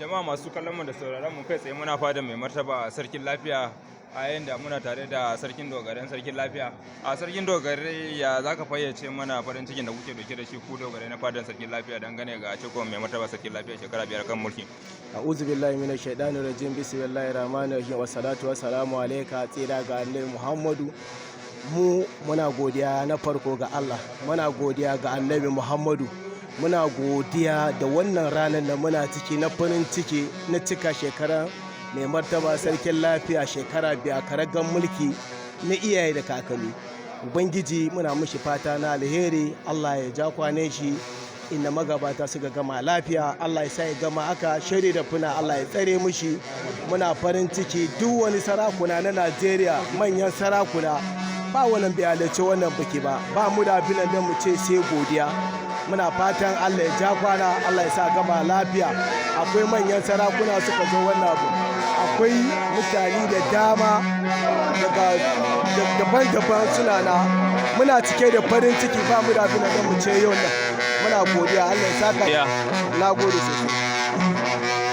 Jama'a masu kallon mu da sauraron mu, kai tsaye muna fada mai martaba Sarkin Lafiya, a yayin da muna tare da sarkin dogaran Sarkin Lafiya. A Sarkin Dogarai, ya zaka fayyace mana farin cikin da kuke dauke da shi, ku dogarai na fadan Sarkin Lafiya, dangane ga cikon mai martaba Sarkin Lafiya shekara 5 kan mulki? A'udhu billahi minash shaitanir rajim. Bismillahir rahmanir rahim. Wa salatu wa salamu alayka, tsira ga Annabi Muhammadu. Mu muna godiya na farko ga Allah, muna godiya ga Annabi Muhammadu, muna godiya da wannan ranar da muna ciki na farin ciki na cika shekara mai martaba Sarkin Lafiya shekara 5 karagan mulki na iyaye da kakanni. Ubangiji, muna mushi fata na alheri, Allah ya ja kwane shi inda magabata suka gama lafiya, Allah ya sa ya gama aka shiri da funa, Allah ya tsare mushi. Muna farin ciki, duk wani sarakuna na Najeriya, manyan sarakuna, ba wannan bai halarci wannan biki ba. Ba mu da abin da mu ce sai godiya. Muna fatan Allah ya ja kwana, Allah ya sa gama lafiya. Akwai manyan sarakuna suka zo wannan abu, akwai mutane da dama daga daban-daban suna na. Muna cike da farin ciki, ba mu da abin da mu ce yau nan. Muna godiya, Allah ya saka. Na gode sosai.